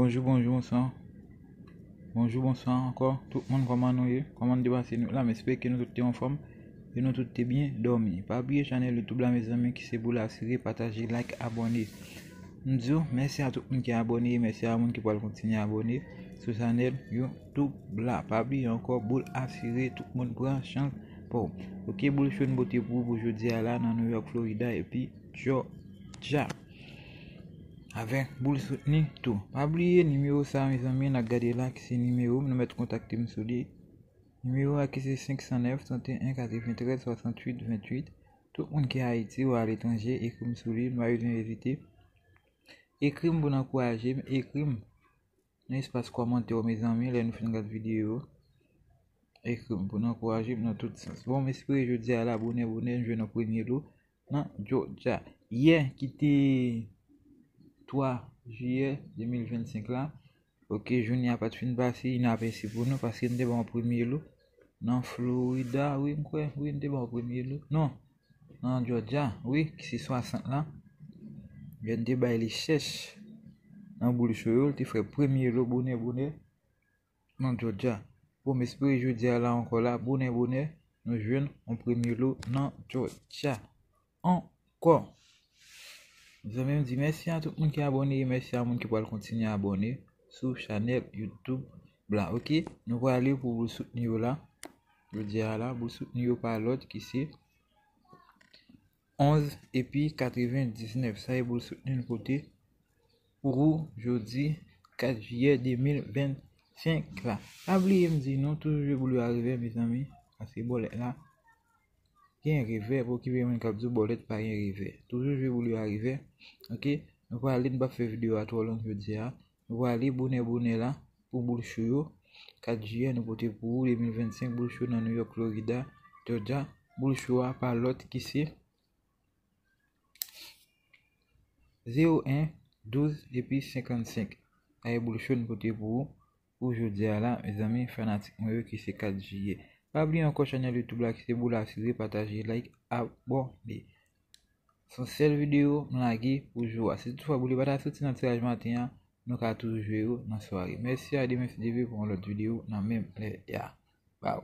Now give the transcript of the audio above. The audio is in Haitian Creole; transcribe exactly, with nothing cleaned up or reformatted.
Bonjou, bonjou, bonswa. Bonjou, bonswa ankò. Tout moun, kòman nou ye? Kòman nou te pase nou la? M espere ke nou tout te anfòm e nou tout te byen dòmi. Pa bliye chanèl YouTube la, mezanmi, ki se Boul Asire, pataje, like, abòne. M di w, mèsi a tout moun ki abòne, mèsi a moun ki pral kontinye abòne sou chanèl YouTube la. Pa bliye ankò, Boul Asire, tout moun pran chans pa w. Ok, boul cho n pote pou ou pou jodi a la nan New York, Florida, epi Georgia. Avèk boul soutni tou. Pa bliye nimewo sa, mezanmi, n ap gade la, ki se nimewo m, nou mèt kontakte m sou li. Nimewo a ki se senk san nèf, trant e en, katreventrèz, swasanntuit, venntuit. Tout moun ki Ayiti ou aletranje, ekri m sou li, m pa bezwen ezite. Ekri m pou n ankouraje m, ekri m nan espas kòmantè, mezanmi, lè nou fin gad videyo. Ekri m pou n ankouraje m nan tout sans. Bon, m espere jodi a la, bonè, bonè, n jwenn yon premye lo nan Georgia. Yè, ki te twa jiyè de mil vennsenk la, ok, jounen an pa t fin pase inapèsi pou nou, paske n te ba yon premye lo nan Florida, wi, m kwè, wi, n te ba yon premye lo. Non, nan Georgia, wi, ki se swasant la. Yè n te bay li chèch nan boul cho yo, l te fè premye lo bonè, bonè nan Georgia. Bon, m espere jodi a la ankò la, bonè, bonè, nou jwenn yon premye lo nan Georgia ankò. Zanmi m di mèsi a tout moun ki abòne e mèsi a moun ki pral kontinye abòne sou chanèl YouTube la, ok? Nou prale pou boul soutni yo la. Jodi a la, boul soutni yo pa lòt ki se onz epi katrevendiznèf. Sa e boul soutni n pote pou ou jodi kat jiyè de mil vennsenk la. Pa bliye m di nou, toujou jwe boul yo a revè, mezanmi. Paske bòlèt la gen revè, pa okipe moun k ap di w bòlèt pa gen revè. Toujou jwe boul yo a revè. Ok, nou prale, n p ap fè videyo a twò long jodi a. Nou prale bonè bonè la pou boul cho yo. Kat jiyè nou pote pou ou de mil vennsenk, boul cho nan New York, Florida, Georgia. Boul cho a pa lòt ki se zewo en, douz epi senkannsenk. Sa e boul cho n pote pou ou pou jodi a la, mezanmi, fanatik mwen yo, ki se kat jiyè. Pa bliye ankò chanèl YouTube la ki se Boul Asire, pataje, like, abòne. Se yon sèl videyo m lage pou jou a. Si toutfwa boul yo pa ta soti nan tiraj maten an, nou ka toujou jwe yo nan sware. Mèsi a demen si Dye vle pou yon lòt videyo nan menm lè a. Baw.